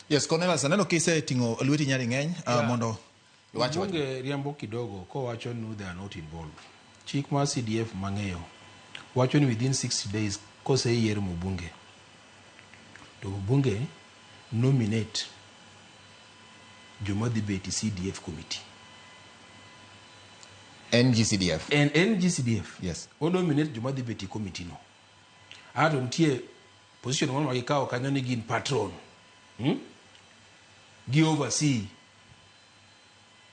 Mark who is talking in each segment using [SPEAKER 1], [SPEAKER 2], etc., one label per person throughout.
[SPEAKER 1] Yes, Cornelius, aneno kiseting'o lweti nyadi ng'eny mondo iwach wach.
[SPEAKER 2] Bunge riambo kidogo kowacho ni they are not involved. Chik mar CDF mang'eyo wacho ni within 60 days koseyier mbunge to mbunge nominate joma dhi bet e CDF committee.
[SPEAKER 1] NGCDF.
[SPEAKER 2] En NGCDF.
[SPEAKER 1] Yes.
[SPEAKER 2] O nominate joma dhi bet e committee no. Ato nitie position moro ma gikawo kanyo ni gin patron. Gi oversee.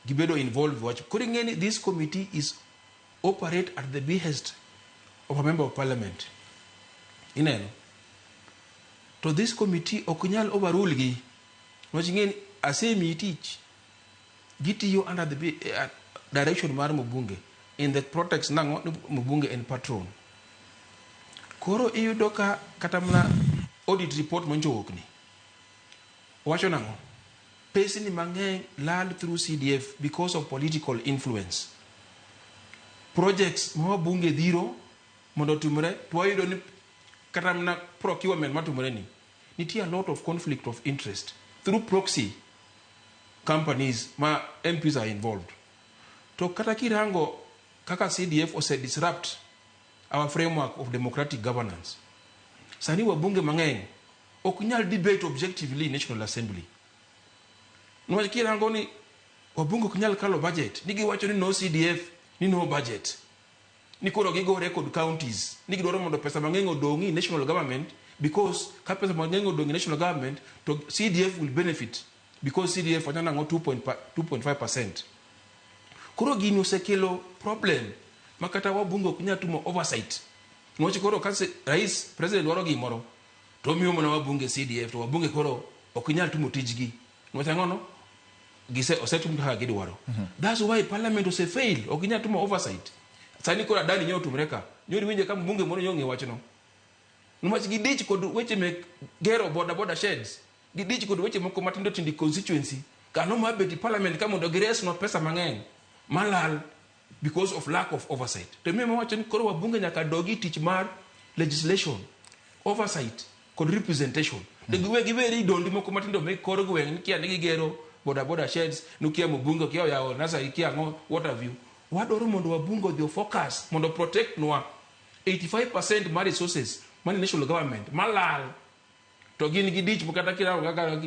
[SPEAKER 2] Gibedo involved wach. Koro ing'e ni this committee is operate at the behest of a member of parliament. Ineno? To this committee ok nyal overrule gi. Niwach ing'e ni asemiyi tich. Gitiyo under the direction mar mbunge in the protext nang'o ni mbunge en patron. Koro iyudo ka kata mana audit report manyocha owuok ni wacho nang'o? Pesni mang'eny lal through CDF because of political influence. Projects ma wabunge dhiro mondo otimre to wayudo ni kata mana procurement matimore ni nitie a lot of conflict of interest through proxy companies ma MPs are involved. To kata kirango kaka CDF ose disrupt our framework of democratic governance. Sani wabunge mang'eny ok nyal debate objectively in National Assembly. Niwach kirango ni wabunge ok nyal kalo budget, ni giwacho ni no CDF, ni no budget. Ni koro gigore kod counties, ni gidwaro mondo pesa mang'eny odong' e national government because ka pesa mang'eny odong' e national government to CDF will benefit because CDF wacho nang'o 2.5%. Koro gini osekelo problem ma kata wabunge ok nyal timo oversight. Niwach koro ka rais president dwaro gimoro to omiyo mana wabunge CDF to wabunge koro ok nyal timo tijgi. Niwach ang'o no? Gise osetim kaka gidwaro. That's why parliament ose fail, ok ginyal timo oversight. Sani koro Adani nyo otimre ka. Nyori winje ka mbunge moro nyo ong'e wachno. Niwach gidich kod weche mek gero boda boda sheds. Gidich kod weche moko matindo tindo e constituency. Kano mar bet e parliament ka mondo giresnwa pesa mang'eny malal because of lack of oversight. To miyo wacho ni koro wabunge nyaka dogi tich mar legislation, oversight kod representation. To giwe giweri dondi moko matindo mek kor gweng' ni kia ni gigero boda boda sheds, nukia mbunge kia oyawo nursery kia ang'o, what have you. Wadwaro mondo wabunge odhi focus mondo protect nwa 85% mar resources mane national government malal to gin gi dich kata kirango kaka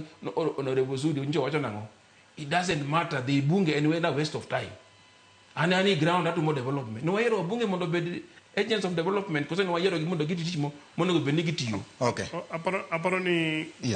[SPEAKER 2] Honorable Sudi ncho wacho nang'o, it doesn't matter, the bunge en wena waste of time, an ani ground atumo development. Ne wayiero wabunge mondo obed agents of development kose ne wayiero gi mondo giti tich monego bed ni gitiyo?
[SPEAKER 1] Okay.
[SPEAKER 3] Aparo ni
[SPEAKER 1] Yeah.